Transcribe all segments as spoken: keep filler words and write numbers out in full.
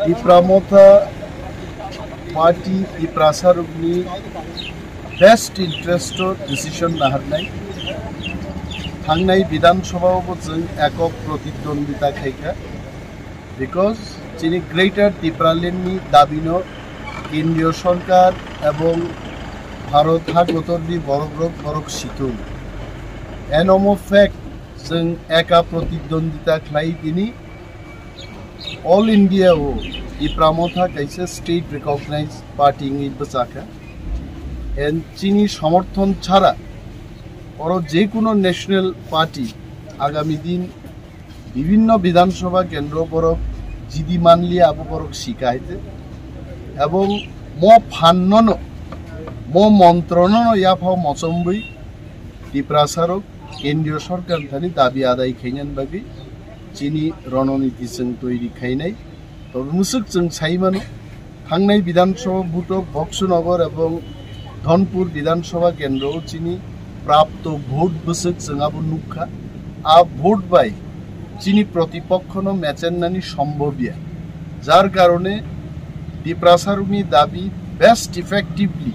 Tipra Motha Party Tiprasa rokni best interest o decision naharnai. Thangnai Bidhan Sabha o bo chwng ekok protidwandita khaikha, because chini Greater Tipraland ni dabino Kendriya Sorkar ebong Bharat hakotor ni borok rok borok situng. Eno mo fact, chwng eka protidwandita khlai tini All India o Tipra Motha kaisa state recognized party wngwi bwchakha. And chini somorthon chhara oro je kuno national party agami din bibhinno Bidhan Sabha kendro borok jidi manliya abo borok sika haite. Ebong mo phannono, mo montronono yaphao mochombwi Tiprasa rok Kendriya Sorkar thani dabi adai khainani bagwi chini rononiti chwng toiri khainai. Tobo mwswk chwng sai mano, thangnai Bidhan Sabha butho Boksunagar ebong Dhonpur Bidhan Sabha kendro o chini prapto vote bwswk chwng abo nukha. A vote bai chini protipokhono mechennani sombhobya. Jar karone Tiprasa rokni dabi best effectively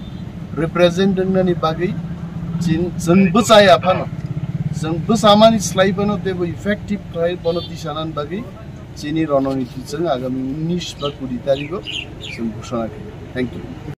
represent wngnani bagwi chin-, chwng bwchaya phano, chwng bwchamani slai bono teibo effective khlai bono tisanani bagwi chini rononiti chwng agami unis ba kuri tarigo chwng ghoshona khaio. Thank you.